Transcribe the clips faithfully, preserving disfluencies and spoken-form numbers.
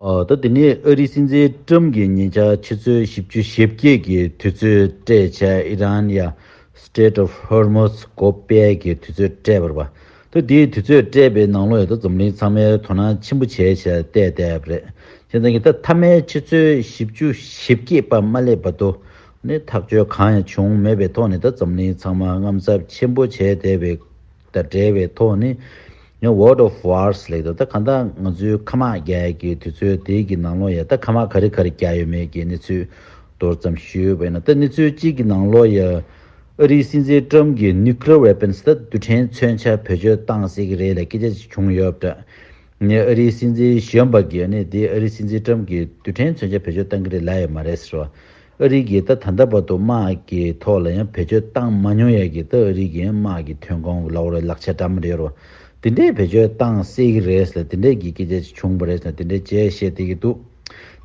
ཨ། ད་དེ་ནས་ཨ་རིའི་སྲིད་འཛིན་ཊམ་གྱིས་ཉེ་ཆར་ཆུ་ཚོད་བཞི་བཅུ་ཞེ་བརྒྱད་ཀྱི་དུས་ཚོད་སྤྲད་བྱས་ཨི་རན་ཡ་Strait of Hormuz སྒོ་ཕྱེ་གི་དུས་ཚོད་སྤྲད་པ་རེད་པ། ད་དེའི་དུས་ཚོད་སྤྲད་པའི་ནང་ལོགས་ཡ་ད་འཛམ་གླིང་ཚང་མས་དོ་སྣང་ཆེན་པོ་བྱས་བྱས་བལྟས་བསྡད་པ་རེད། བྱས་ཙང་གི་ད་མཐའ་མའི་ཆུ་ཚོད་བཞི་བཅུ་ཞེ་བརྒྱད་པ་མ་སླེབས་བར་དུ་ནི་ཐག་གཅོད་གང་ཡང་བྱུང་མེད་པའི་ཐོག་ནས་ད་འཛམ་གླིང་ཚང་མ་དངངས་འཚབ་ཆེན་པོ་བྱས་བསྡད་པའི་དང་འབྲེལ་བའི་ཐོག་ནས་ཡང་World of Wars ལབ་ཀྱི་འདུག་ད་གང་ལྟར་ང་ཚོའི་མཁའ་དམག་རྒྱག་ཡག་གི་དུས་ཚོད་དེའི་གི་ནང་ལོགས་ཡ་ད་མཁའ་དམག་ག་རེ་ག་རེ་རྒྱག་ཡོད་མེད་ཀྱི་གནས་ཚུལ་མདོར་ཙམ་ཞུས་པ་ཡིན་ན། ད་གནས་ཚུལ་གཅིག་གི་ནང་ལོགས་ཡ་ཨ་རིའི་སྲིད་འཛིན་ཊམ་གྱིས་nuclear weapons ད་རྡུལ་ཕྲན་མཚོན་ཆ་བེད་སྤྱོད་བཏང་སྲིད་ཀྱི་རེད་ལབ་སྐད་ཆ་ཅིག་བྱུང་ཡོད་པ་འདྲ། ནས་ཨ་རིའི་སྲིད་འཛིན་གཞོན་པ་གིས་ནི་དེ་ཨ་རིའི་སྲིད་འཛིན་ཊམ་གྱིས་རྡུལ་ཕྲན་མཚོན་ཆ་བེད་སྤྱོད་བཏང་གི་རེད་ལབ་ཡོད་མ་རེད་ཟེར་བ། ཨ་རི་གིས་ད་ད་ལྟ་བར་དུ་དམག་གི་ཐོག་ལ་ཡང་བེད་སྤྱོད་བཏང་མ་མྱོང་ཡ་གི་ད་ཨ་རི་གི་ཡང་དམག་གི་ཐོན་ཁུངས་ལ་འོ་རེ་ལག་ཆ་འདྲ་མི་འདྲ་ཡོད་རེད་བ། དེ་འདྲས་བེད་སྤྱོད་བཏང་སྲིད་ཀྱི་རེད་ཟེར་དེ་འདྲས་ཀྱི་སྐད་ཆ་ཞིག་བྱུང་བ་རེད་ཟེར་དེ་འདྲས་བྱས་བཤད་བསྡད་ཀྱི་འདུག་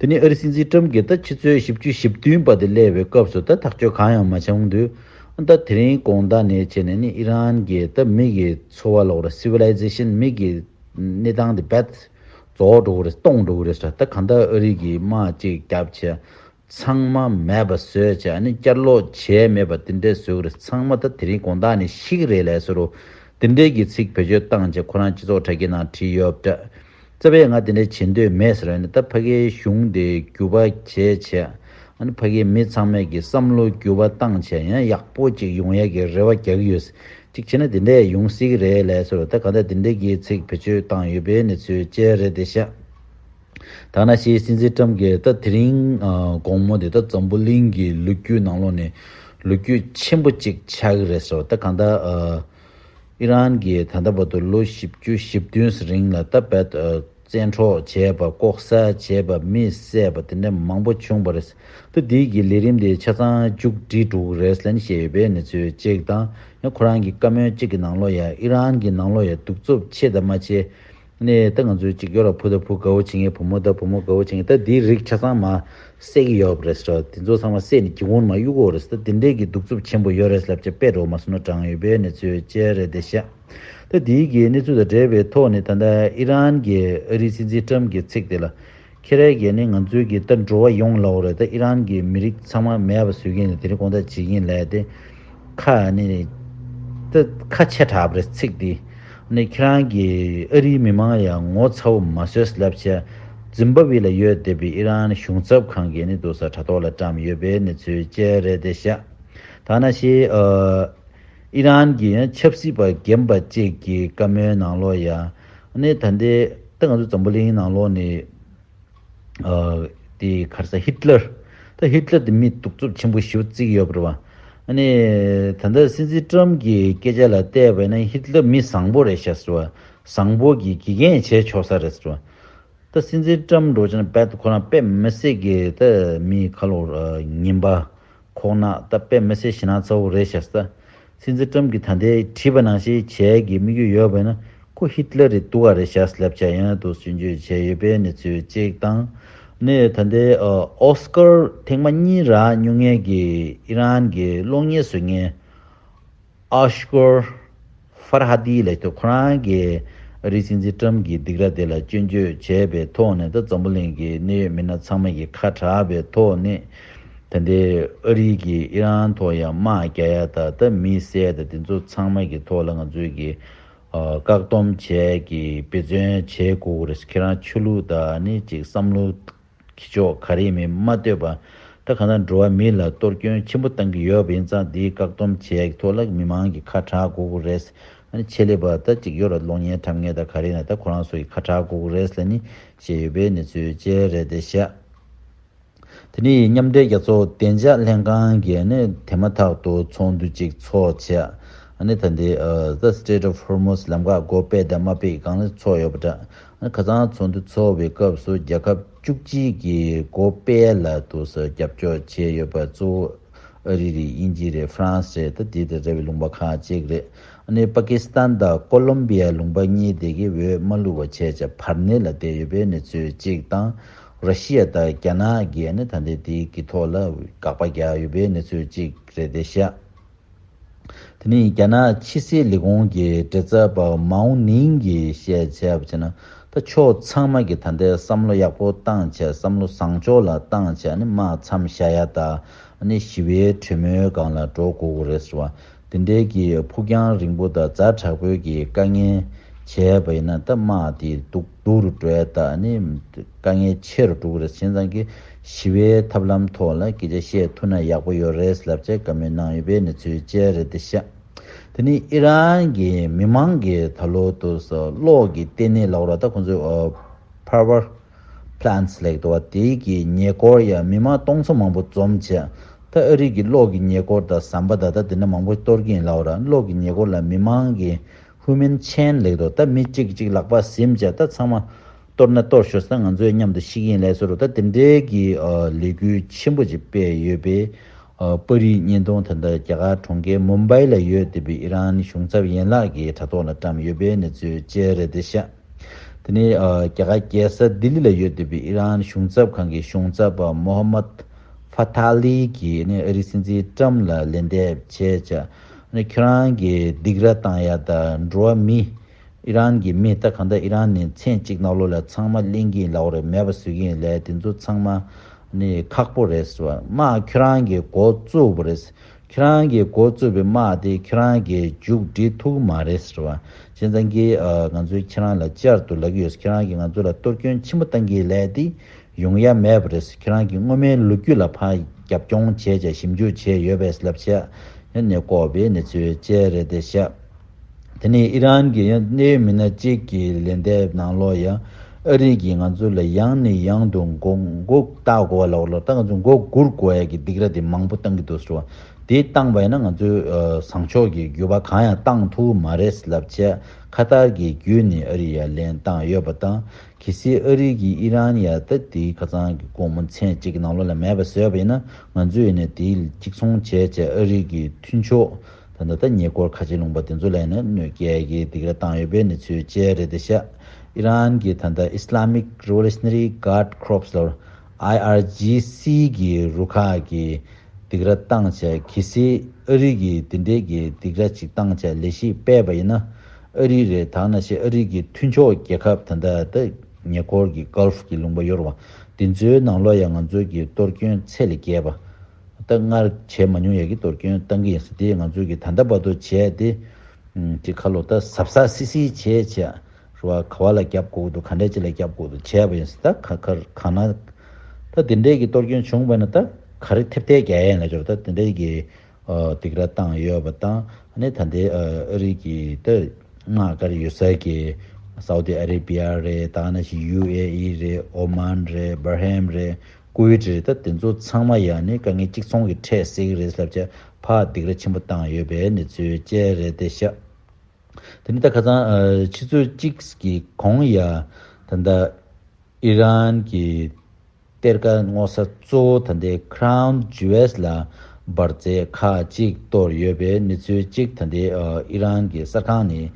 དེ་ནས་ཨ་རི་སྲིད་འཛིན་ཊམ་གྱིས་ད་ཆུ་ཚོད་བཞི་བཅུ་ཞེ་བདུན་པ་དེ་སླེབས་པའི་སྐབས་སུ་ད་ཐག་གཅོད་གང་ཡང་མ་བྱུང་དུས། ད་དེ་རིང་དགོང་དག་ནས་བྱས་ནས་ནི་ཨི་རན་གྱི་ད་མི་གི་འཚོ་བ་ལ་འོ་རེ་civilization མི་གི་གནས་སྟངས་དེ་རྦད་རྫོགས་འགྲོ་གི་རེད། སྟོངས་འགྲོ་གི་རེད་ཟེར། ད་གང་ལྟར་ཨ་རི་གིས་དམག་ཅིག་བརྒྱབ་བྱས་ཚང་མ་མེད་པ་བཟོས་བྱས་ཨ་ནི་བསྐྱར་ལོག་བྱས་མེད་པ་དེ་འདྲས་བཟོས་གི་རེད། ཚང་མ་ད་དེ་རིང་དགོང་དག་ནས་ཤི་གི་རེད་ལབ་ཟེར་རོ། དེ་འདྲས་ཀྱི་ཚིག་བེད་སྤྱོད་བཏང་བྱས་ཁོ་རང་སྤྱི་ཚོགས་དྲ་རྒྱའི་ནང་བྲིས་ཡོད་པ་འདྲ། རྩ་བའི་ང་དེ་འདྲས་བྱེད་འདོད་མེད་ཟེར་བ་ནི་ད་ཕ་གིའི་གཞུང་དེ་འགྱུར་བ་བྱས་བྱས་ཨ་ནི་ཕ་གིའི་མི་ཚང་མས་ཀྱི་བསམ་བློ་འགྱུར་བ་བཏང་བྱས་ཡང་ཡག་པོ་ཅིག་ཡོང་ཡས་ཀྱི་རེ་བ་རྒྱག་གི་ཡོད། གཅིག་བྱས་ན་དེ་འདྲས་ཡོང་སྲིད་ཀྱི་རེད་ལབ་ཟེར་བ། ད་གང་ལྟར་དེ་འདྲས་ཀྱི་ཚིག་བེད་སྤྱོད་བཏང་ཡོད་པའི་གནས་ཚུལ་བཅས་རེད་དེ་ཤག་ད་ནང་བཞིན་སྲིད་འཛིན་ཊམ་གྱིས་ད་དེ་རིང་ཨ་དགོང་མོ་དེ་ད་འཛམ་བུ་གླིང་གི་ལོ་རྒྱུས་ནང་ལོགས་ནས་ལོ་རྒྱུས་ཆེན་པོ་གཅིག་ཆགས་ཀྱི་རེད་ཟེར་བ། ད་གང་ལྟར་ཨ་ཨི་རན་གྱིས་ད་ལྟ་བར་དུ་ལོ་བཞི་བཅུ་ཞེ་བདུན་རིང་ལ་ད་རྦད་ཨ་བཙན་འཕྲོག་བྱས་པ་ལྐོག་ཟ་བྱས་པ་མི་བསད་པ་དེ་འདྲ་མང་པོ་བྱུང་བ་རེད། ད་དེའི་གི་ལས་རིམ་དེ་ཆ་ཚང་མཇུག་སྒྲིལ་འགྲོ་གི་རེད་ལབ་ནས་བཤད་ཡོད་པའི་གནས་ཚུལ་གཅིག་དང་ཡང་ཁོ་རང་གི་བཀའ་མོལ་གཅིག་གི་ནང་ལོགས་ཡང་ཨི་རན་གྱི་ནང་ལོགས་ཡང་གདུག་རྩུབ་ཆེ་དང་མ་ཆེ། ནས་ད་ང་ཚོའི་གཅིག་ཡོད་ར་བུ་དང་བུ་དགའ་བོ་བྱེད་མཁན་བུ་མོ་དང་བུ་མོ་དགའ་བོ་བྱེད་མཁན་ད་འདིའི་རིགས་ཆ་ཚང་མ་བསད་ཀྱི་ཡོད་པ་རེད་ཟེར། དེ་ཚོ་ཚང་མ་བསད་ནས་སྒེའུ་ཁུང་མར་གཡུག་གི་ཡོད་རེད་ཟེར། ད་དེ་འདྲས་ཀྱི་གདུག་རྩུབ་ཆེན་པོ་ཡོད་རེད་ལབ་བྱས་དཔེ་འགྲོ་མ་སོང་ན་དྲང་ཡོད་པའི་གནས་ཚུལ་བཅས་རེད་དེ་ཤག་ད་དེའི་གི་གནས་ཚུལ་དང་འབྲེལ་བའི་ཐོག་ནས་ད་ལྟ་ཨི་རན་གྱི་ཨ་རིའི་སྲིད་འཛིན་ཊམ་གྱི་ཚིག་དེ་ལ་ཁྱེད་རའི་གི་ནི་ང་ཚོའི་གི་ད་འགྲོ་བ་ཡོངས་ལ་འོ་རེད། ད་ཨི་རན་གྱི་མི་རིགས་ཚང་མ་མེད་པ་བཟོ་གི་ཡིན་ལ་དེ་རིང་དགོང་དག་བྱེད་ཀྱི་ཡིན་ལབ་དེ། ཁ་ནི་ད་ཁ་ཆེ་དྲགས་པ་རེད་ཚིག་འདི། ནི་ཁྱེད་རང་གིས་ཨ་རིའི་མི་མང་ཡང་ངོ་ཚ་བོ་མ་བཟོས་ལབ་བྱས། ཛིམ་བྷ་ཝེ་ལ་ཡོད་བསྡད་པའི་ཨི་རན་གཞུང་ཚབ་ཁང་གིས་ནི་འདུག་ས་དྲ་ཐོག་ལ་བཀྲམ་ཡོད་པའི་གནས་ཚུལ་བཅས་རེད་དེ་ཤག་ད་ནང་བཞིན་ཨ་ཨི་རན་གྱི་ཡང་ཆབ་སྲིད་པ་རྒན་པ་གཅིག་གི་བཀའ་མོལ་ནང་ལོགས་ཡང་ནི་ད་ལྟའི་ད་ང་ཚོ་འཛམ་བུ་གླིང་ནང་ལོགས་ནི། ཨ་དེ་ག་རེ་ཟེར་ཧིད་ལར། ད་ཧིད་ལར་དེ་མི་གདུག་རྩུབ་ཆེན་པོ་ཞེ་པོ་བརྩི་གི་ཡོད་པ་རེད་བ། ཨ་ནི་ད་ལྟ་སྲིད་འཛིན་ཊམ་གྱི་སྐད་ཆ་ལ་བལྟས་པ་ཡིན་ན་ཧིད་ལར་མི་བཟང་པོ་རེད་ཤག་ཟེར་བ། བཟང་པོ་གི་དགེ་རྒན་བྱས་ཆོག་ས་རེད་ཟེར་བ། ད་སྲིད་འཛིན་ཊམ་འགྲོ་ཆེན་རྦད་དེ་ཁོ་རང་དཔེ་མི་སྲིད་ཀྱི་ད་མི་ཁ་ལོ་ངན་པ། ཁོག་ནག་ད་དཔེ་མི་སྲིད་ཞེ་ན་ཚ་བོ་རེད་ཤག་ས། སྲིད་འཛིན་ཊམ་གྱིས་ད་ལྟའི་བྲིས་པ་ནང་བཞིན་བྱས་ཀྱི་དམིགས་ཡུལ་ཡོད་པ་ཡིན་ན་ཁོ་ཧིད་ལར་རེད་འདུག་ག་རེད་ཤག་ལབ་བྱས་ཡང་དུ་སྐྱོན་བརྗོད་བྱས་ཡོད་པའི་གནས་ཚུལ་གཅིག་དང་། ནས་ད་ལྟའི་ཨོ་སྐར་ཐེངས་མ་གཉིས་རག་མྱོང་མཁན་གྱི་ཨི་རན་གྱི་གློག་བརྙན་བཟོ་མཁན་ཨ་ཤ་ཀོར་ཧྥར་ཧ་དི་ལབ་དུས་ཁོ་རང་གིས་ཨ་རིའི་སྲིད་འཛིན་ཊམ་གྱི་སྡིགས་ར་དེ་ལ་སྐྱོན་བརྗོད་བྱས་པའི་ཐོག་ནས་ད་འཛམ་བུ་གླིང་གི་གནད་ཡོད་མི་སྣ་ཚང་མ་གིས་ཁ་གྲགས་པའི་ཐོག་ནས། ད་ལྟའི་ཨ་རི་གིས་ཨི་རན་ཐོག་ཡང་དམག་རྒྱག་ཡ་དང་ད་མི་བསད་ཡ་དང་དེ་ཚོ་ཚང་མ་གི་ཐོག་ལ་ང་ཚོས་ཀྱི་ཨ་བཀག་སྡོམ་བྱས་ཀྱི་འབད་བརྩོན་བྱེད་དགོས་ཀྱི་རེད། ཁྱེད་རང་ཆོས་ལུགས་དང་ནི་ཅིག་བསམ་བློ་གི་ཕྱོགས་ག་རེ་མིན་མ་ལྟོས་པ་ད་གང་ལྟར་འགྲོ་བ་མི་ལ་གཏོར་སྐྱོན་ཆེན་པོ་བཏང་གི་ཡོད་པ་ཡིན་ཙང་འདིའི་བཀག་སྡོམ་བྱས་ཀྱི་ཐོག་ལ་མི་མང་གི་ཁ་གྲག་དགོས་ཀྱི་རེད། ཨ་ནི་ཆེད་ལས་པ་ད་ཅིག་ཡོད་ར་གློག་བརྙན་འཁྲབ་མཁན་དང་ག་རེ་ན་ད་ཁོ་རང་ཚོ་གི་ཁ་གྲག་དགོས་ཀྱི་རེད་ལབ་ནི་བཤད་ཡོད་པའི་གནས་ཚུལ་བཅས་རེད་དེ་ཤག་དེ་ནས་མཉམ་འབྲེལ་རྒྱལ་ཚོགས་བདེ་འཇགས་ལྷན་ཁང་གིས་ནི་དེ་མ་ཐག་ཏུ་ཚོགས་འདུ་གཅིག་ཚོགས་བྱས། ཨ་ནི་ད་ལྟའི་ཨ་The Strait of Hormuz ལམ་ཁ་སྒོ་ཕྱེ་དང་མ་ཕྱེ་གང་ལ་ཚོགས་ཡོད་པ་འདྲ། ཨ་ནི་ཁ་སང་ཚོགས་འདུ་ཚོགས་པའི་སྐབས་སུ་རྒྱལ་ཁབ་བཅུ་གཅིག་གིས་སྒོ་ཕྱེ་ལ་དུ་ས་རྒྱབ་སྐྱོར་བྱས་ཡོད་པ་གཙོ་བོ་ཨ་རི་རེད། དབྱིན་ཇི་རེད། ཧྥ་རན་སི་རེད། ད་དེ་དང་འབྲེལ་བའི་ལུང་པ་ཁག་ཅིག་རེད། ཨ་ནི་པ་ཀི་སི་ཐན་དང་ཀོ་ལོམ་བི་ཡ་ལུང་པ་གཉིས་དེ་གི་འོས་མ་བླུགས་པ་བྱས་བྱས་བར་གནས་ལ་བསྡད་ཡོད་པའི་གནས་ཚུལ་གཅིག་དང་། ར་ཤི་ཡ་དང་རྒྱ་ནག་གིས་ནི་ད་ལྟའི་དེའི་གི་ཐོག་ལ་དགག་པ་རྒྱག་ཡོད་པའི་གནས་ཚུལ་གཅིག་རེད་དེ་ཤག་དེ་ནས་རྒྱ་ནག་ཕྱི་སྲིད་ལས་ཁུངས་ཀྱི་མགྲིན་ཚབ་པ་མའོ་ནིང་གིས་བཤད་བྱས་པ་བྱས་ན། ད་ཕྱོགས་ཚང་མ་གི་ད་ལྟའི་བསམ་བློ་ཡག་པོ་བཏང་བྱས་བསམ་བློ་བཟང་ཕྱོགས་ལ་བཏང་བྱས་ཨ་ནི་དམག་མཚམས་བཞག་ཡ་ད་ཨ་ནི་ཞི་བའི་གྲོས་མོལ་སྒང་ལ་འགྲོ་དགོས་ཀྱི་རེད་ཟེར་བ། དེ་འདྲའི་གི་ཕུགས་རྒྱང་རིང་པོ་དང་ཛ་དྲག་པོའི་གི་དཀའ་ངལ་བྱས་པ་ཡིན་ན་ད་དམག་དེ་སྡུག་སྡུག་རུ་འགྲོ་ཡ་ད་ཨ་ནི་དཀའ་ངལ་ཆེ་རུ་འགྲོ་གི་རེད། བྱས་ཙང་གི་ཞི་བའི་ཐབས་ལམ་ཐོག་ལ་སྐད་ཆ་བཤད་ཐུབ་ན་ཡག་པོ་ཡོད་རེད་ལབ་བྱས་བཀའ་མོལ་གནང་ཡོད་པའི་གནས་ཚུལ་བཅས་རེད་དེ་ཤག་དེ་ནི་ཨི་རན་གྱི་མི་མང་གི་ད་ལོ་དུ་གློག་གི་ལྟེ་གནས་ལབ་ར་ད་ཁོང་ཚོས་power plants ལེགས་འདུག་བ། དེའི་གི་ཉེ་འཁོར་ཡ་མི་མང་སྟོང་ཚོ་མང་པོ་འཛོམས་བྱས། ད་ཨ་རི་གི་གློག་གི་ཉེ་འཁོར་དང་ཟམ་པ་དང་ད་དེ་འདྲ་མང་པོ་གཏོར་གྱི་ཡིན་ལབ་ར། གློག་གི་ཉེ་འཁོར་ལ་མི་མང་གི་human chain ལེགས་འདུག་ད་མི་གཅིག་གཅིག་ལག་པ་ཟིམ་བྱས་ད་ཚང་མ་གཏོར་ན་གཏོར་ཤོག་ད་ང་ཚོས་མཉམ་དུ་ཤི་གི་ཡིན་ལབ་ཟེར་རོ། ད་དེ་འདྲའི་གི་ལས་འགུལ་ཆེན་པོ་ཅིག་སྤེལ་ཡོད་པའི་པར་རིས་བརྙན་ཐུང་ད་ལྟ་རྒྱ་གར་གྲོང་ཁྱེར་མུམ་བྷའི་ལ་ཡོད་བསྡད་པའི་ཨི་རན་གཞུང་ཚབ་ཡན་ལག་གི་དྲ་ཐོག་ལ་བཀྲམ་ཡོད་པའི་གནས་ཚུལ་བཅས་རེད་དེ་ཤག་དེ་ནས་ཨ་རྒྱ་གར་རྒྱལ་ས་ལྡི་ལི་ལ་ཡོད་བསྡད་པའི་ཨི་རན་གཞུང་ཚབ་ཁང་གི་གཞུང་ཚབ་པ་མོ་ཧམ་མད་ཧྥ་ཐ་ལི་གིས་ནི་ཨ་རིའི་སྲིད་འཛིན་ཀྲམ་ལ་ལན་འདེབས་བྱས་བྱས་ནི་ཁྱོད་རང་གི་སྡིགས་ར་བཏང་ཡ་དང་འགྲོ་བ་མི་ཨི་རན་གྱི་མི་ད་གང་ལྟར་ཨི་རན་ནི་མཚན་གཅིག་ནང་ལོགས་ལ་ཚང་མ་གླེང་གི་ཡིན་ལབ་རེད། མེད་པ་བཟོ་གི་ཡིན་ལབ་དེ་ཚོ་ཚང་མ་ནི་ཁག་པོ་རེད་ཟེར་བ། དམག་ཁྱོད་རང་གིས་འགོ་བཙུགས་པ་རེད། ཁྱེད་རང་གིས་འགོ་བཙུགས་པའི་དམག་དེ་ཁྱེད་རང་གིས་མཇུག་སྒྲིལ་ཐུབ་ཀྱི་མ་རེད་ཟེར་བ། བྱས་ཙང་གི་ཨ་ང་ཚོས་ཁྱེད་རང་ལ་བསྐྱར་དུ་ལབ་ཀྱི་ཡོད། ཁྱེད་རང་གིས་ང་ཚོ་ལ་གཏོར་སྐྱོན་ཆེན་པོ་བཏང་གི་ལས་དེ་ཡོང་ཡ་མེད་པ་རེད། ཁྱེད་རང་གིས་སྔོན་མའི་ལོ་རྒྱུས་ལ་ཕར་རྒྱབ་སྐྱོར་བྱས་བྱས་ཞིབ་འཇུག་བྱས་ཡོད་པས་ལབ་བྱས་ཡང་ནས་ལྐོག་པའི་གནས་ཚུལ་བཅས་རེད་དེ་ཤག་དེ་ནས་ཨི་རན་གྱི་ཡང་གནད་ཡོད་མི་སྣ་གཅིག་གི་ལན་འདེབས་ནང་ལོགས་ཡང་ཨ་རི་གིས་ང་ཚོ་ལ་ཡང་ནས་ཡང་དུ་མགོ་མགོ་བཏགས་དགོས་པ་ལ་འོ་ལོ་ད་ང་ཚོ་མགོ་སྒུར་དགོས་ཡ་གི་སྡིགས་ར་དེ་མང་པོ་བཏང་གི་འདུག་ཟེར་བ། དེ་བཏང་པ་ཡིན་ན་ང་ཚོས་ཨ་བཟང་ཕྱོགས་ཀྱི་འགྱུར་བ་གང་ཡང་བཏང་ཐུབ་མ་རེད་ལབ་བྱས་ཁ་ཏར་གྱི་བརྒྱུད་ནས་ཨ་རི་ཡར་ལན་བཏང་ཡོད་པ་དང་། གལ་སྲིད་ཨ་རི་གིས་ཨི་རན་ཡ་ད་དེའི་ཁ་ཚང་གི་སྒོར་མོ་ཚན་གཅིག་གི་ནང་ལོགས་ལ་མེད་པ་བཟོས་པ་ཡིན་ན་ང་ཚོས་ཡིན་ན་དེའི་གཅིག་མཚུངས་བྱས་བྱས་ཨ་རི་གི་མཐུན་ཕྱོགས་ད་ལྟ་ད་ཉེ་འཁོར་ཁ་ཆེ་ལུང་པ་དེ་ཚོ་ལ་ཡིན་ན་གནོད་སྐྱེལ་གྱི་སྡིགས་ར་བཏང་ཡོད་པའི་གནས་ཚུལ་བཅས་རེད་དེ་ཤག་ཨི་རན་གྱི་ད་ལྟ་Islamic Revolutionary Guard Corps ལབ་ཨའི་ཨར་ཇི་སི་གི་རུ་ཁག་གི་སྡིགས་ར་བཏང་བྱས་གལ་སྲིད་ཨ་རི་གིས་དེ་འདྲའི་གི་སྡིགས་ར་ཅིག་བཏང་བྱས་ལས་གཞི་སྤེལ་བ་ཡིན་ན་ཨ་རི་རེད་ད་ནང་བཞིན་ཨ་རི་གི་མཐུན་ཕྱོགས་རྒྱལ་ཁབ་ད་ལྟ་ད་ཉེ་འཁོར་གྱི་Gulf གི་ལུང་པ་ཡོད་རེད་བ། དེ་ཚོའི་ནང་ལོགས་ཡང་ང་ཚོ་གི་གཏོར་སྐྱོན་ཚད་ལས་བརྒལ་བ། ད་སྔར་བྱས་མ་མྱོང་ཡ་གི་གཏོར་སྐྱོན་བཏང་གི་ཡིན་ཟེར་དེ་ང་ཚོས་ཀྱི་ད་ལྟ་བར་དུ་བྱས་ཏེ། ཨུམ་དེ་ཁ་ལོ་ད་ཟབ་ཟབ་སི་སི་བྱས་བྱས་རུ་བ་ག་བ་ལ་རྒྱབ་དགོས་འདུག་ག་འདྲས་ཅིག་ལ་རྒྱབ་དགོས་འདུག་བྱས་པ་ཡིན་ཟེར་ད་ག་ག་ག་ན། ད་དེ་འདྲས་ཀྱི་གཏོར་སྐྱོན་བྱུང་བ་ན་ད་ག་རེ་ཐེབས་ཐེབས་རྒྱག་ཡ་ཡིན་ལ་ཅོར་ད་དེ་འདྲས་ཀྱི་སྡིགས་ར་བཏང་ཡོད་པ་དང་ཨ་ནི་ད་ལྟའི་ཨ་རི་གི་ད་དམག་སྒར་ཡོད་ས་གི་Saudi Arabia རེད་ད་ནང་བཞིན་ཡུ་ཨེ་ཨི་རེད་ཨོ་མན་རེད་བྷར་ཧེམ་རེད། ཀུ་ཝེད་རེད་ད་དེ་ཚོ་ཚང་མ་ཡང་ནི་དཀའ་ངལ་གཅིག་མཚུངས་ཀྱི་འཕྲད་སྲིད་ཀྱི་རེད་ལབ་བྱས་ཕར་སྡིགས་ར་ཆེན་པོ་བཏང་ཡོད་པའི་གནས་ཚུལ་བཅས་རེད་དེ་ཤག་དེ་ནི་ད་ཁ་སང་ཨ་ཆུ་ཚོད་གཅིག་གི་གོང་ཡ་ད་ལྟ་ཨི་རན་གྱི་གཏེར་ཁ་སྔོག་ས་གཙོ་བོ་ད་ལྟའི་Crown Jewels ལ་འབར་རྫས་ཁག་ཅིག་གཏོར་ཡོད་པའི་གནས་ཚུལ་གཅིག་ད་ལྟའི་ཨ་ཨི་རན་གྱི་གསར་ཁང་ནས་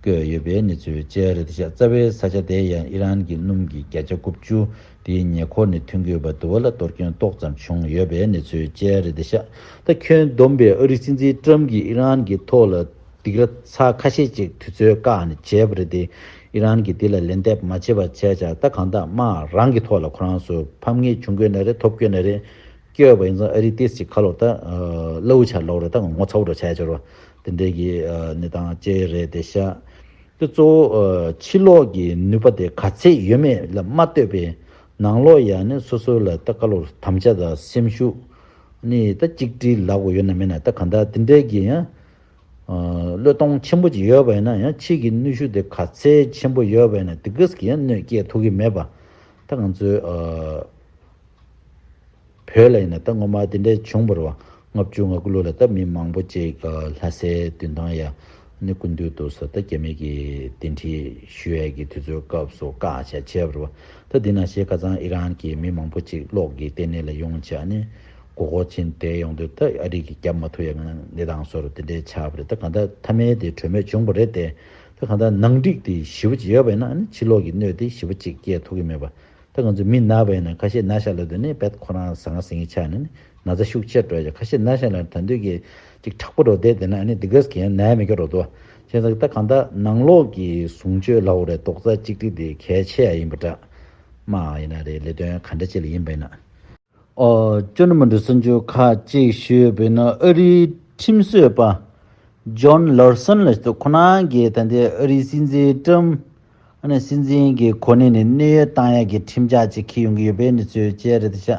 བཀོད་ཡོད་པའི་གནས་ཚུལ་བཅས་རེད་དེ་ཤག་རྩ་བའི་ས་ཆ་དེ་ཡང་ཨི་རན་གྱི་སྣུམ་གྱི་བརྒྱ་ཆ་དགུ་བཅུ་དེའི་ཉེ་འཁོར་ནས་ཐོན་གྱི་ཡོད་པ་འདུག་བ་ལ་གཏོར་སྐྱོན་ཏོག་ཙམ་བྱུང་ཡོད་པའི་གནས་ཚུལ་བཅས་རེད་དེ་ཤག་ད་ཁྱོན་བསྡོམས་པའི་ཨ་རིའི་སྲིད་འཛིན་ཀྲམ་གྱིས་ཨི་རན་གྱི་ཐོག་ལ་སྡིགས་ར་ཚར་ཁ་ཤས་ཅིག་དུས་ཚོད་བཀག་ནས་བྱས་པ་རེད་དེ། ཨི་རན་གྱིས་འདི་ལ་ལན་འདེབས་མ་བྱས་པ་བྱས་ཙང་ད་གང་ལྟར་དམག་རང་གི་ཐོག་ལ་ཁོ་རང་ཚོ་ཕམ་ཉེས་བྱུང་དགོས་ན་རེད་ཐོབ་དགོས་ན་རེད། སྐྱོ་བ་ཡིན་ཙང་ཨ་རི་ཏིས་ཅིག་ཁ་ལོ་ད་གླ་བོ་ཆ་ལོག་རེད་ད་ངོ་ཚ་བོ་རོ་བྱས་ཆོར་བ་དེ་འདྲའི་གི་གནས་སྟངས་བཅས་རེད་དེ་ཤག་དེ་གཙོ་བོ་ཕྱི་ལོགས་ཀྱི་ནུས་པ་དེ་ག་ཚད་ཡོད་མེད་ལ་མ་ལྟོས་པའི་ནང་ལོགས་ཡ་ནས་སོ་སོ་ལ་ད་ཁ་ལོ་དམ་བཅའ་དང་སེམས་ཤུགས་ནི་ད་གཅིག་སྒྲིལ་ལབ་དགོས་ཡོད་ན་མེད་ན་ད་གང་ལྟར་དེ་འདྲའི་གི་ཡང་བློས་གཏོང་ཆེན་པོ་ཅིག་ཡོད་པ་ཡིན་ན་ཡང་ཕྱི་གི་གནོན་ཤུགས་དེ་ག་ཚད་ཆེན་པོ་ཡོད་པ་ཡིན་ན་དེ་གས་ཀྱི་ཡང་གནོད་སྐྱེལ་ཐུབ་ཀྱི་མེད་པ་ད་ང་ཚོའི་བོད་ལ་ཡིན་ན་ད་སྔོན་མ་དེ་འདྲ་བྱུང་བ་རེད་བ། ལྔ་བཅུ་ང་དགུ་ལོ་ལ་ད་མི་མང་པོ་ཅིག་ལྷ་སའི་མདུན་ཐང་ཡ་ནི་སྐུ་མདུན་དུ་ས་ད་རྒྱ་མི་གི་གདན་འདྲེན་ཞུ་ཡས་ཀྱི་དུས་ཚོད་སྐབས་སུ་བཀག་བྱས་བྱས་པ་རེད་བ། ད་འདི་ནང་བཞིན་ཁ་སང་ཨི་རན་གྱི་མི་མང་པོ་ཅིག་གློག་གི་ལྟེ་གནས་ལ་ཡོང་བྱས་ནི་མགོ་སྐོར་ཕྱིན་བསྡད་ཡོང་དུས་ད་ཨ་རི་གིས་རྒྱབ་མ་ཐུབ་ཡ་གནས་སྟངས་བཟོ་འདྲ་དེ་འདྲའི་ཆགས་པ་རེད། ད་གང་ལྟར་མཐའ་མའི་དེ་གྲོས་མོལ་བྱུང་བ་རེད་དེ། ད་གང་ལྟར་ནང་འགྲིག་དེ་ཞེ་པོ་ཅིག་ཡོད་པ་ཡིན་ན་ནི་ཕྱི་ལོགས་ཀྱི་གནོད་དེ་ཞེ་པོ་ཅིག་སྐྱེལ་ཐུབ་ཀྱི་མེད་པ། ད་ང་ཚོ་མི་ན་བ་ཡིན་ན་ཁ་ཤས་ན་ཤ་ལ་དུས་ནི་བེད་ཁོ་རང་ཟང་ཟིང་ཆགས་ནས་ནི་ན་ཚ་ཤུགས་ཆེར་འགྲོ་ཡ་ཁ་ཤས་ན་ཤ་ལ་ད་འདོད་ཀྱི་ཅིག་དྲག་པོ་འགྲོ་བསྡད་དེ་ན་ནི་དེ་གས་ཀྱི་ན་མི་སྐྱོ་རོ་དོ། དེ་ཚོ་ད་གང་ལྟར་ནང་ལོགས་ཀྱི་བཟུང་སྤྱོད་ལབ་དགོས་རེད། རྡོག་རྩ་གཅིག་སྒྲིལ་དེ་གལ་ཆེ་ཡ་ཡིན་པ་འདྲ། མ་ཡིན་ན་རེད། ལས་དོན་ག་འདྲ་ཅིག་ལ་ཡིན་པ་ཡིན་ན། ཨོ། ཅོ་ནུ་མ་འགྲོ་སུན་ཅུ་ཁ་གཅིག་ཞུས་པ་ཡིན་ན། ཨ་རིའི་ཁྲིམས་བཟོ་བ་ཇོན་ལར་སན་ལ་ཏུ་ཁོ་རང་གིས་ད་ལྟའི་ཨ་རིའི་སྲིད་འཛིན་ཏྲམ། ཨ་ནི་སྲིད་འཛིན་གྱི་གོ་གནས་ནས་གནས་དབྱུང་བཏང་ཡ་གི་ཁྲིམས་འཆར་ཅིག་འཁྱེར་ཡོང་གི་ཡོད་པའི་གནས་ཚུལ་བཅས་རེད་ཤག་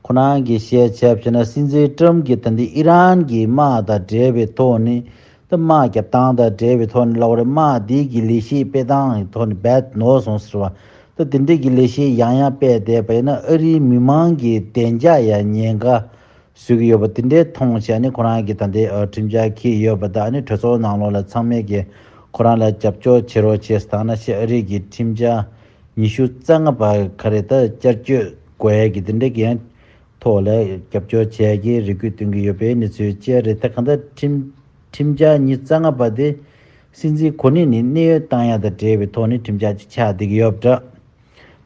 ཁོ་རང་གིས་བཤད་བྱས་པ་ན། སྲིད་འཛིན་ཏྲམ་གྱིས་ད་ལྟའི་ཨི་རན་གྱི་དམག་དང་འབྲེལ་བའི་ཐོག་ནས། ད་དམག་རྒྱབ་སྟངས་དང་འབྲེལ་བའི་ཐོག་ནས་ལབ་པ་རེད། དམག་འདི་གི་ལས་གཞི་སྤེལ་སྟངས་ཀྱི་ཐོག་ནས་རྦད་ནོར་སོང་ཟེར་བ། ད་དེ་འདྲས་ཀྱི་ལས་གཞི་ཡང་ཡང་སྤེལ་བསྡད་པ་ཡིན་ན། ཨ་རིའི་མི་མང་གི་བདེ་འཇགས་ཡ་ཉེན་ཁ་བཟོ་གི་ཡོད་པ་དེ་འདྲས་མཐོང་བྱས་ནས། ཁོ་རང་གིས་ད་ལྟའི་ཨ་ཁྲིམས་འཆར་འཁྱེར་ཡོད་པ་དང་། ཨ་ནི་གྲོས་ཚོགས་ནང་ལོགས་ལ་ཚང་མས་ཀྱིས་ཁོ་རང་ལ་རྒྱབ་སྐྱོར་བྱེད་རོགས་བྱས་ཟེར། ད་ནང་བཞིན་ཨ་རི་གི་ཁྲིམས་འཆར་ཉི་ཤུ་རྩ་ལྔ་པ་ག་རེ་ད་བསྐྱར་བཅོས་དགོས་ཡ་གི་དེ་འདྲས་ཀྱི་ཡང་ཐོག་ལ་རྒྱབ་སྐྱོར་བྱས་ཀྱི་རེ་སྐུལ་བཏོན་གྱི་ཡོད་པའི་གནས་ཚུལ་བཅས་རེད། ད་གང་ལྟར་ཁྲིམས་ཁྲིམས་འཆར་ཉི་ཤུ་རྩ་ལྔ་པ་དེ་སྲིད་འཛིན་གོ་གནས་ནས་གནས་དབྱུང་བཏང་ཡ་དང་འབྲེལ་བའི་ཐོག་ནས་ཁྲིམས་འཆར་ཅིག་ཆགས་བསྡད་ཀྱི་ཡོད་པ་འདྲ།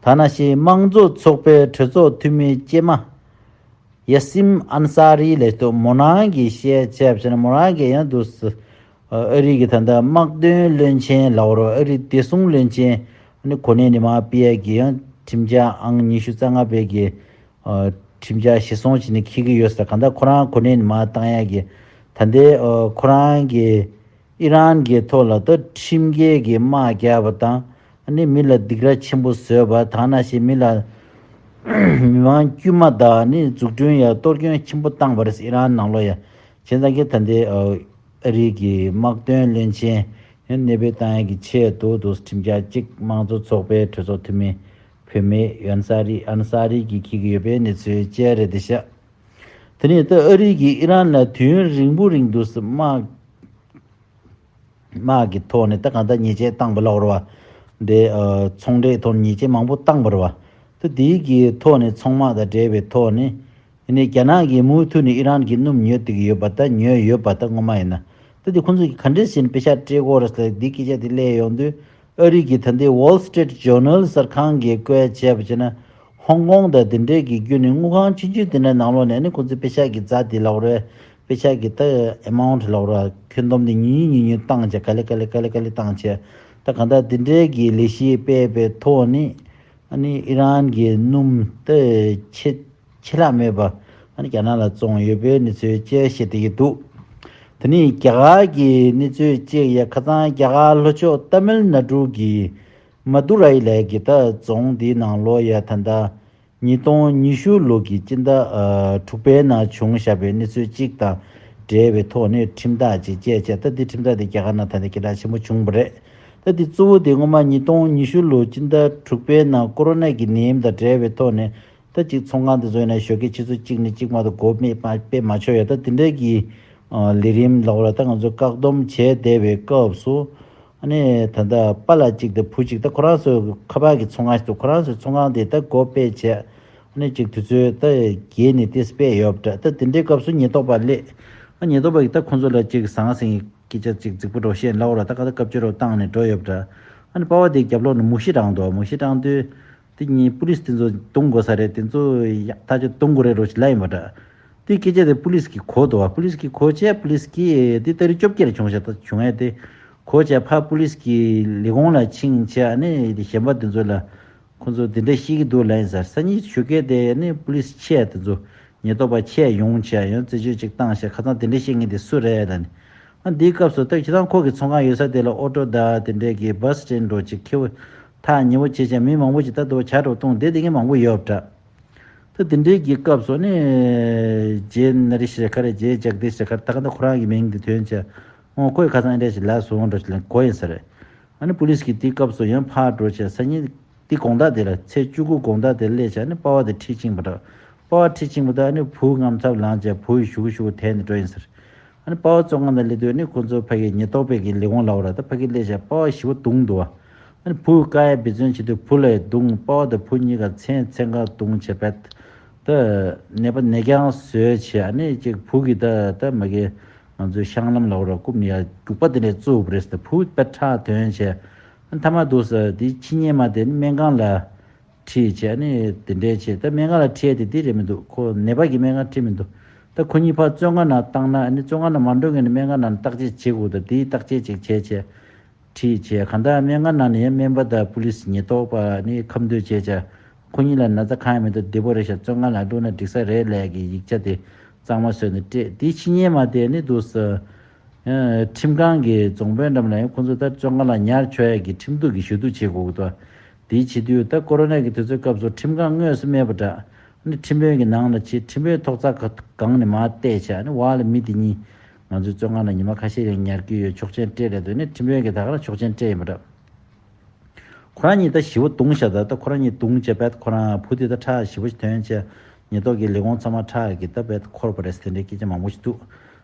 ད་ནང་བཞིན་དམངས་གཙོ་ཚོགས་པའི་གྲོས་ཚོགས་འཐུས་མི་སྐྱེས་མ་ཡ་སིམ་ཨན་ས་རི་ལགས་ཏུ་མོ་རང་གིས་བཤད་བྱས་པ་ན། མོ་རང་གིས་ཡང་འདུག་ཟེར། ཨ་རི་གི་ད་ལྟ་དམག་དོན་བློན་ཆེན་ལབ་རོགས། ཨ་རི་བདེ་སྲུང་བློན་ཆེན་ནི་གོ་གནས་ནས་མར་ཕུད་ཡ་གི་ཡང་ཁྲིམས་འཆར་ཨང་ཉི་ཤུ་རྩ་ལྔ་པའི་གི་ཨ་ཁྲིམས་འཆར་གཞིར་བཟུང་བྱས་ནས་འཁྱེར་གྱི་ཡོད་ཟེར། གང་ལྟར་ཁོ་རང་གོ་གནས་ནས་མར་བཏང་ཡ་གི་ད་ལྟའི་ཨ་ཁོ་རང་གི་ཨི་རན་གྱི་ཐོག་ལ་ད་ཁྲིམས་འགལ་གྱི་དམག་རྒྱག་པ་དང་། ཨ་ནི་མི་ལ་སྡིགས་ར་ཆེན་པོ་བཟོས་པ། ད་ནང་བཞིན་མི་ལ་མི་མང་དཀྱུས་མ་དང་ནི་འཛུགས་སྐྲུན་ཡ་གཏོར་སྐྱོན་ཆེན་པོ་བཏང་བ་རེད། ཨི་རན་ནང་ལོགས་ཡ། བྱས་ཙང་གི་ད་ལྟའི་ཨ་རི་གི་དམག་དོན་བློན་ཆེན་ཡང་གནས་སྤོས་བཏང་ཡ་གི་ཆེད་དུ་དུ་ཁྲིམས་འཆར་གཅིག་དམངས་གཙོ་ཚོགས་པའི་གྲོས་ཚོགས་འཐུས་མི་བུད་མེད་ཡོན་ས་རི་ཨན་ས་རི་གིས་འཁྱེར་གྱི་ཡོད་པའི་གནས་ཚུལ་བཅས་རེད་དེ་ཤག་དེ་ནས་ད་ཨ་རི་གིས་ཨི་རན་ལ་དུས་ཡུན་རིང་པོ་རིང་དུ་དམག་དམག་གི་ཐོག་ནས་ད་གང་ལྟར་ཉེས་ཆད་བཏང་པ་ལབ་རེད་བ། འདི་ཨ་ཚོང་འབྲེལ་ཐོག་ཉེས་ཆད་མང་པོ་བཏང་པ་རེད་བ། ད་དེའི་གི་ཐོག་ནས་ཚོང་དམག་དང་འབྲེལ་བའི་ཐོག་ནས། ཡིན་ནའི་རྒྱ་ནག་གིས་མུ་མཐུད་ནས་ཨི་རན་གྱི་སྣུམ་ཉོ་བསྡད་ཀྱི་ཡོད་པ། ད་ཉོས་ཡོད་པ། ད་སྔོན་མ་ཡིན་ན། ད་དེ་ཁོང་ཚོ་གིས་ག་འདྲས་བྱས་ནས་པེ་ཤག་སྤྲད་ཀྱི་ཡོད་རེད་ཟེར། འདི་སྐད་ཆ་དེ་གླེང་ཡོང་དུས། ཨ་རི་གི་ད་ལྟའི་Wall Street Journal་གསར་ཁང་གིས་བཀོད་བྱས་པ་བྱས་ན། ཧོང་ཀོང་དང་དེ་འདྲས་ཀྱི་བརྒྱུད་ནས་དངུལ་ཁང་ཆུང་ཆུང་དེ་འདྲ་ནང་ལོགས་ནས་ནི་ཁོང་ཚོས་པེ་ཤག་གི་རྩ་དེ་ལབ་རེད། པེ་ཤག་གི་ད་amount་ལབ་རེད། ཁྱོན་བསྡོམས་དེ་ཉུང་ཉུང་ཉུང་ཉུང་བཏང་བྱས། ག་ལེ་ག་ལེ་ག་ལེ་ག་ལེ་བཏང་བྱས། ད་གང་ལྟར་དེ་འདྲས་ཀྱི་ལས་གཞི་སྤེལ་བའི་ཐོག་ནས། ཨ་ནི་ཨི་རན་གྱི་སྣུམ་ད་ཆེ་ཆད་ལྷག་མེད་པ་ཨ་ནི་རྒྱ་ནག་ལ་བཙོངས་ཡོད་པའི་གནས་ཚུལ་བཅས་བཤད་བསྡད་ཀྱི་འདུག་དེ་ནས་རྒྱ་གར་གྱི་གནས་ཚུལ་བཅས་ཡ། ཁ་སང་རྒྱ་གར་ལྷོ་ཕྱོགས་ཏ་མིལ་ནཱ་ཌུ་གི་མ་དུ་རའི་ལའི་གི་ད་རྫོང་འདིའི་ནང་ལོགས་ཡ། ད་ལྟ་ཉིས་སྟོང་ཉི་ཤུ་ལོ་གི་སྤྱི་ཟླ་ཨ་དྲུག་པའི་ནང་བྱུང་བཞག་པའི་གནས་ཚུལ་གཅིག་དང་འབྲེལ་བའི་ཐོག་ནས་ཁྲིམས་ཐག་ཅིག་བཅད་བྱས། ད་འདི་ཁྲིམས་ཐག་དེ་རྒྱ་གར་ནང་ད་ལྟ་སྐད་གྲགས་ཆེན་པོ་བྱུང་བ་རེད། ད་འདི་གཙོ་བོ་དེ་སྔོན་མ་ཉིས་སྟོང་ཉི་ཤུ་ལོ་སྤྱི་ཟླ་དྲུག་པའི་ནང་ཀོ་རོ་ན་གི་ནད་ཡམས་དང་འབྲེལ་བའི་ཐོག་ནས། ད་ཅིག་ཚོང་ཁང་དེ་ཚོ་ཡིན་ན་ཞོགས་ཀས་ཆུ་ཚོད་གཅིག་ནས་གཅིག་མ་གཏོགས་སྒོ་མེད་པ་དཔེ་མ་ཆོག་ཡོད། ད་དེ་འདྲའི་གི་ཨ་ལས་རིམ་ལབ་ར། ད་ང་ཚོ་བཀག་སྡོམ་བྱས་བསྡད་པའི་སྐབས་སུ། ཨ་ནི་ད་ལྟ་པཱ་ལགས་གཅིག་དང་བུ་གཅིག་ད་ཁོ་རང་ཚོ་ཁ་པར་གྱི་ཚོང་ཁང་ཞིག་འདུག་ཁོ་རང་ཚོའི་ཚོང་ཁང་དེ་ད་སྒོ་ཕྱེ་བྱས། ཨ་ནི་གཅིག་དུས་ཚོད་ད་བརྒྱད་ནས་ཏོག་ཙམ་ཕྱེ་ཡོད་པ་འདྲ། ད་དེ་འདྲའི་སྐབས་སུ་ཉེན་རྟོག་པ་སླེབས། ཨ་ཉེན་རྟོག་པ་གིས་ད་ཁོང་ཚོ་ལ་གཅིག་ཟང་ཟིང་གི་སྐད་ཆ་གཅིག་རྫིག་པོ་འདྲ་བོ་བཤད་ལབ་ར། ད་ག་ད་སྐབས་བཅོལ་རོགས་བཏང་ནས་འགྲོ་ཡོད་པ་འདྲ། ཨ་ནི་པཱ་ལགས་དེ་རྒྱབ་ལོགས་ནས་མུ་བཞི་བཏང་འདུག་མུ་བཞི་བཏང་དུས། དེ་གཉིས་པུ་ལིས་དེ་ཚོ་རྡུང་དགོས་ས་རེད། དེ་ཚོ་ཡག་ཐག་ཆོད་རྡུང་དགོས་རེད་འདྲ་བོ་ཞིག་ལབ་ཡིན་པ་འདྲ། དེ་སྐད་ཆ་དེ་པུ་ལིས་ཀྱིས་གོ་འདུག་བ། པུ་ལིས་ཀྱིས་གོ་བྱས། པུ་ལིས་ཀྱིས་དེ་ཏ་རིག་བཅོ་བརྒྱད་ལ་བྱུང་ཤག་ད་བྱུང་ཡས་དེ་གོ་བྱས། ཕར་པུ་ལིས་ཀྱི་ལས་ཁུངས་ལ་ཕྱིན་བྱས། ཨ་ནི་གཞན་པ་དེ་ཚོ་ལ་ཁོང་ཚོ་དེ་འདྲ་བཤད་ཀྱི་འདུག་ལབ་ཡིན་ཟེར། སང་ཉིན་ཞོགས་ཀས་དེ་ཨ་ནི་པུ་ལིས་ཆེ་དེ་ཚོ་ཉེན་རྟོག་པ་ཆེ་ཡོང་བྱས། ཡང་རྩད་གཅོད་ཅིག་བཏང་བྱས། ཁ་སང་དེ་འདྲ་བཤད་མཁན་དེ་སུ་རེད་ལབ་ནས། ཨ་འདིའི་སྐབས་སུ་ད་ཁྱེད་རང་ཁོ་གི་ཚོང་ཁང་ཡོད་ས་དེ་ལ་ཨོ་ཊོ་དང་དེ་འདྲའི་གི་བྷ་སི་སི་ཊེན་འདྲ་བོ་ཅིག་ཁེ་པོ་ཐག་ཉེ་པོ་བྱས་བྱས། མི་མང་པོ་ཅིག་ད་དུ་བྱ་འདྲ་བོ་བཏུང་བསྡད་མཁན་མང་པོ་ཡོད་པ་འདྲ། ད་དེ་འདྲའི་གི་སྐབས་སུ་ནི་རྗེ་ན་རི་ཤི་རེ་ཁ་རེ། རྗེ་ཇག་དིཤ་རེ་ཁ་རེ། ད་ག་ད་ཁོ་རང་གི་མིང་དེ་ཐོན་བྱས། ཨོ་ཁོས་ཁ་སང་ཨེ་འདྲ་ཞིག་ལབ་སོང་འདྲ་ཞིག་ལབ་གོ་ཡིན་ས་རེད། ཨ་ནི་པུ་ལིས་ཀྱིས་དེའི་སྐབས་སུ་ཡང་ཕར་འགྲོ་བྱས། སང་ཉིན་དེ་དགོང་དག་དེ་ལ་ཚེས་བཅུ་དགུ་དགོང་དག་དེ་སླེབས་བྱས། ཨ་ནི་པཱ་ལགས་དེ་ཁྲིད་ཕྱིན་པ་འདྲ། པཱ་ལགས་ཁྲིད་ཕྱིན་པ་དང་། ཨ་ནི་བུ་དངངས་འཚབ་ལངས་བྱས་བུ་ཡི་ཞུ་གུ་ཞུ་གུ་དེད་ནས་འགྲོ་ཡིན་ཟེར། ཨ་ནི་པཱ་ལགས་བཙོན་ཁང་ནང་སླེབས་དུས་ཨ་ནི་ཁོང་ཚོ་ཕ་གི་ཉེན་རྟོག་པའི་གི་ལས་ཁུངས་ལབ་ར། ད་ཕ་གི་སླེབས་བྱས་པཱ་ལགས་ཞེ་པོ་རྡུང་འདུག་བ། ཨ་ནི་བུ་བཀག་ཡ་འབད་བརྩོན་བྱེད་དུས་བུ་ལ་རྡུང་། པཱ་ལགས་དང་བུ་གཉིས་ཀ་མཚན་མཚན་གང་རྡུང་བྱས་པས། ད་ནད་པ་ནད་རྐྱང་བཟོས་བྱས། ཨ་ནི་ཅིག་བུ་གི་ད་ད་མ་གི་ང་ཚོའི་བཤང་ལམ་ལབ་ར། རྐུབ་ནས་ཡར་རྒྱུག་པ་དེ་འདྲས་བཙུགས་པ་རེད་ཟེར། བུ་དཔེ་ཁྲག་ཐོན་བྱས། ཨ་ནི་མཐའ་མ་འདུག་ཟེར། དེ་ཕྱི་ཉིན་མ་དེ་ནི་སྨན་ཁང་ལ་ཁྲིད་བྱས། ཨ་ནི་དེ་འདྲས་བྱས། ད་སྨན་ཁང་ལ་ཁྲིད་དེ་དེ་རེད་མི་འདུག་ཁོ་ནད་པ་གི་སྨན་ཁང་ཁྲིད་མི་འདུག་ད་ཁོ་གཉིས་ཕར་བཙོན་ཁང་ནང་བཏང་ན་ཨ་ནི་བཙོན་ཁང་ནང་མ་འགྲོ་མཁན་ནི་སྨན་ཁང་ནང་བརྟག་དཔྱད་བྱེད་དགོས། ད་དེའི་བརྟག་དཔྱད་ཅིག་བྱས་བྱས་ཁྲིད་བྱས་གང་ལྟར་སྨན་ཁང་ནང་ནས་སྨན་པ་དང་པུ་ལིས་ཉེན་རྟོག་པ་ནི་ཁ་མདོས་བྱས་བྱས་ཁོ་གཉིས་ལ་ན་ཚ་གང་ཡང་མེད་འདུག་བདེ་པོ་རེད་ཤག་བཙོན་ཁང་ལ་བླུགས་ན་འགྲིག་ས་རེད་ལབ་ཀྱི་ཡིག་ཆ་དེ་གཙང་མ་བཟོས་ནས་སྤྲད། དེ་ཕྱི་ཉིན་མ་དེ་ནི་འདུག་ས། ཁྲིམས་ཁང་གི་རྫོང་དཔོན་འགྲམ་ལ་ཡང་ཁོང་ཚོ་ད་བཙོན་ཁང་ལ་ཉར་ཆོག་ཡ་གི་ཁྲིམས་གཏུག་གི་ཞུ་གཏུག་བྱེད་དགོས་ཀྱི་འདུག་དེའི་བྱེད་དུས་ད་ཀོ་རོ་ན་གི་དུས་ཚོད་སྐབས་སུ་ཁྲིམས་ཁང་དངོས་སུ་མེད་པ་འདྲ། ཨ་ནི་ཁྲིམས་དཔོན་གྱི་ནང་ལ་ཕྱིན། ཁྲིམས་དཔོན་ཐོག་རྩ་སྒང་ནས་མར་བལྟས་བྱས་ཨ་ནི་བར་ལ་མི་དེ་གཉིས་ང་ཚོའི་བཙོན་ཁང་ལ་ཉི་མ་ཁ་ཤས་ཡང་ཉར་གྱི་ཡོད། ཆོག་མཆན་སྤྲད་རེད་འདུག་ཨ་ནི་ཁྲིམས་དཔོན་གྱིས་ད་ག་རང་ཆོག་མཆན་སྤྲད་ཡིན་པ་འདྲ། ཁོ་རང་གཉིས་ད་ཞེ་པོ་གདུང་ཤག་ད་ད་ཁོ་རང་གཉིས་གདུང་བྱས་པས་ཁོ་རང་བུ་དེ་ད་ཁྲག་ཞེ་པོ་ཞིག་ཐོན་བྱས་ཉེན་རྟོག་གི་ལས་ཁུངས་ཚང་མ་ཁྲག་གི་ད་བས་འཁོར་བ་རེད་དེ་འདྲའི་སྐད་ཆ་མང་པོ་ཞིག་འདུག་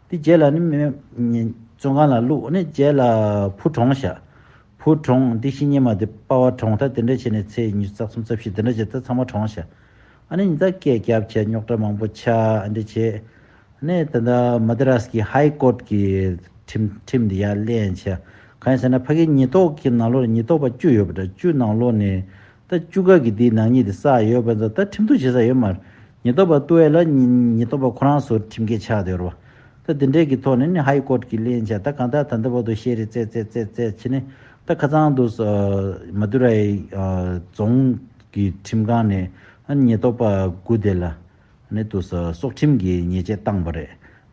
དེ་རྗེས་ལ་ནི་མི་མི་བཙོན་ཁང་ལ་བླུགས་ནས་རྗེས་ལ་བུ་གྲོངས་ཤག་བུ་གྲོངས་འདི་ཕྱི་ཉིན་མ་དེ་པ་ཕ་གྲོངས་ད་དེ་འདྲ་བྱས་ནས་ཚེས་ཉི་ཤུ་རྩ་གསུམ་རྩ་བཞི་དེ་འདྲ་བྱས་ད་ཚང་མ་གྲོངས་ཤག་ཨ་ནི་ཉི་ཟླ་སྐད་རྒྱབ་བྱས་རྙོག་དྲ་མང་པོ་ཆགས་ཨ་འདྲ་བྱས། ནས་ད་ལྟ་མ་དི་རཱས་ཀྱི་ཧའི་ཀོར་གྱི་ཁྲིམས་ཁྲིམས་འདི་ཡར་གླེང་བྱས། གང་ཡིན་ཟེར་ན་ཕ་གིའི་ཉེན་རྟོག་གི་ནང་ལོགས་ཉེན་རྟོག་པ་བཅུ་ཡོད་པ་འདྲ། བཅུ་ནང་ལོགས་ནས་ད་བཅུ་ཀ་གི་འདིའི་ནག་ཉེས་འདི་བསགས་ཡོད་པ་ཚོ་ད་ཁྲིམས་གཏུག་བྱེད་ས་ཡོད་མ་རེད། ཉེན་རྟོག་པ་གཏུག་ཡས་ལ་ཉེན་ཉེན་རྟོག་པ་ཁོ་རང་ཚོ་ཁྲིམས་འགལ་ཆགས་བསྡད་ཡོད་རེད་བ། ད་འདི་འདྲའི་གི་ཐོག་ནས་ནི་ཧའི་ཀོར་གྱི་གླེང་བྱས་ད་གང་ལྟར་ད་ལྟ་བར་དུ་བཤད་རེས་རྩད་རྩད་རྩད་རྩད་བྱས་ནས་ད་ཁ་སང་དུ་མ་དུ་རའི་རྫོང་གི་ཁྲིམས་ཁང་ནས་ཉེན་རྟོག་པ་དགུ་དེ་ལ། ནི་དུ་ས་སྲོག་ཁྲིམས་ཀྱི་ཉེས་ཆད་བཏང་བ་རེད།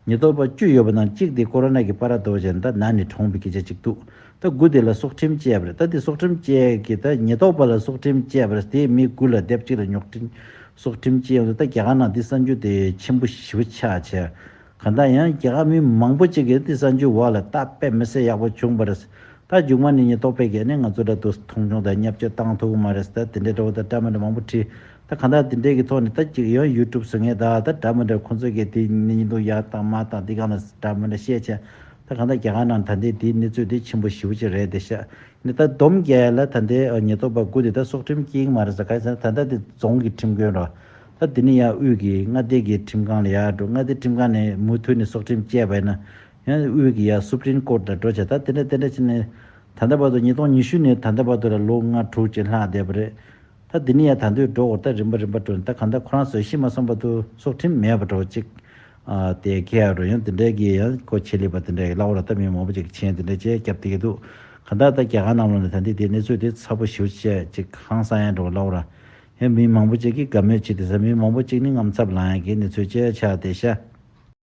ཉེན་རྟོག་པ་བཅུ་ཡོད་པ་ནང་གཅིག་དེ་ཀོ་རོ་ན་གི་པ་ར་དོ་ཅན་ད་ན་ནས་གྲོངས་པའི་སྐད་ཆ་གཅིག་འདུག་ད་དགུ་དེ་ལ་སྲོག་ཁྲིམས་བཅད་པ་རེད། ད་དེ་སྲོག་ཁྲིམས་བཅད་ཀྱི་ད་ཉེན་རྟོག་པ་ལ་སྲོག་ཁྲིམས་བཅད་པ་རེད། དེ་མི་དགུ་ལ་སྡེབ་གཅིག་ལ་ཉོག་ཁྲིམས་སྲོག་ཁྲིམས་བཅད་ཡོང་དུས་ད་རྒྱ་གར་ནང་དེ་གསར་འགྱུར་དེ་ཆེན་པོ་ཞེ་པོ་ཆགས་བྱས། གང་ལྟར་ཡང་རྒྱ་གར་མི་མང་པོ་ཅིག་གིས་དེ་གསར་འགྱུར་འོག་ལ་ད་དཔེ་མི་སྲིད་ཡག་པོ་བྱུང་བ་རེད། ད་མཇུག་མ་ནས་ཉེན་རྟོག་པས་ཀྱིས་ནི་ང་ཚོ་འདྲ་དུ་མཐོང་ཆུང་དང་བརྙས་བཅོས་བཏང་ཐུབ་ཀྱི་མ་རེད་ཟེར་ད་དེ་འདྲའི་འདྲ་བོ་ད་འདྲ་མི་འདྲ་མང་པོ་བྲིས། ད་གང་ལྟར་དེ་འདྲའི་གི་ཐོག་ནས་ད་ཅིག་ཡང་ཡུ་ཊུབ་བཟོ་མཁན་ད་ད་འདྲ་མི་འདྲ་ཁོང་ཚོ་གིས་དེ་ནི་ཡིན་འདུག་ཡག་དང་མ་དང་དེ་གང་ལ་འདྲ་མི་འདྲ་བཤད་བྱས། ད་གང་ལྟར་རྒྱ་གར་ནང་ད་ལྟའི་དེའི་གནས་ཚུལ་དེ་ཆེན་པོ་ཞེ་པོ་ཅིག་རེད་དེ་ཤག་ནི་ད་སྡོམ་རྒྱག་ཡ་ལ་ད་ལྟའི་ཉེན་རྟོག་པ་དགུ་དེ་ད་སྲོག་ཁྲིམས་བཅད་ཀྱི་མ་རེད་ཟེར། ག་རེ་ཟེར་ན་ད་ལྟ་དེ་རྫོང་གི་ཁྲིམས་དཔོན་རོ། ད་དེ་ནི་ཡང་དབུས་ཀྱི་མངའ་སྡེ་གི་ཁྲིམས་ཁང་ལ་ཡར་འགྲོ། མངའ་སྡེ་ཁྲིམས་ཁང་ནས་མུ་མཐུད་ནས་སྲོག་ཁྲིམས་བཅད་པ་ཡིན་ན། ཡང་དབུས་ཀྱི་ཡ་སུ་པྲིམ་ཀོར་ཊ་ལ་འགྲོ་བྱས། ད་དེ་འདྲ་དེ་འདྲ་བྱས་ནས་ད་ལྟ་བར་དུ་ཉིས་སྟོང་ཉི་ཤུ་ནས་ད་ལྟ་བར་དུ་ལ་ལོ་ལྔ་དྲུག་ཅིག་ལྷག་བསྡད་པ་རེད། ད་འདི་ནི་ཡ་ད་དུང་འགྲོ་འོར་ད་རིམ་པ་རིམ་པ་འགྲོ་ནས་ད་གང་ལྟར་ཁོ་རང་ཚོས་ཤི་མ་སོང་བར་དུ་སྲོག་ཁྲིམས་མེད་པ་འགྲོ་ཅིག་དེ་ཁྱེད་རང་ཡང་དེ་འདྲའི་གི་ཡང་ཁོ་ཆེད་ལས་པ་དེ་འདྲའི་གི་ལབ་པ་ར་ད་མི་མང་པོ་ཅིག་མཆན་དེ་འདྲ་ཅིག་བརྒྱབ་བསྡད་ཀྱི་འདུག་གང་ལྟར་ད་རྒྱ་གར་ནང་ལོགས་ནས་ད་འདི་དེ་གནས་ཚུལ་དེ་ཚ་པོ་ཞེ་པོ་ཅིག་ཅིག་ཧང་སང་ཡ་འགྲོ་ལབ་པ་ར་ཡང་མི་མང་པོ་ཅིག་གིས་དགའ་མོས་བྱེད་དེ་ས་མི་མང་པོ་ཅིག་ནི་དངངས་འཚབ་ལངས་ཡ་གི་གནས་ཚུལ་ཅིག་ཆགས་བསྡད་ཤག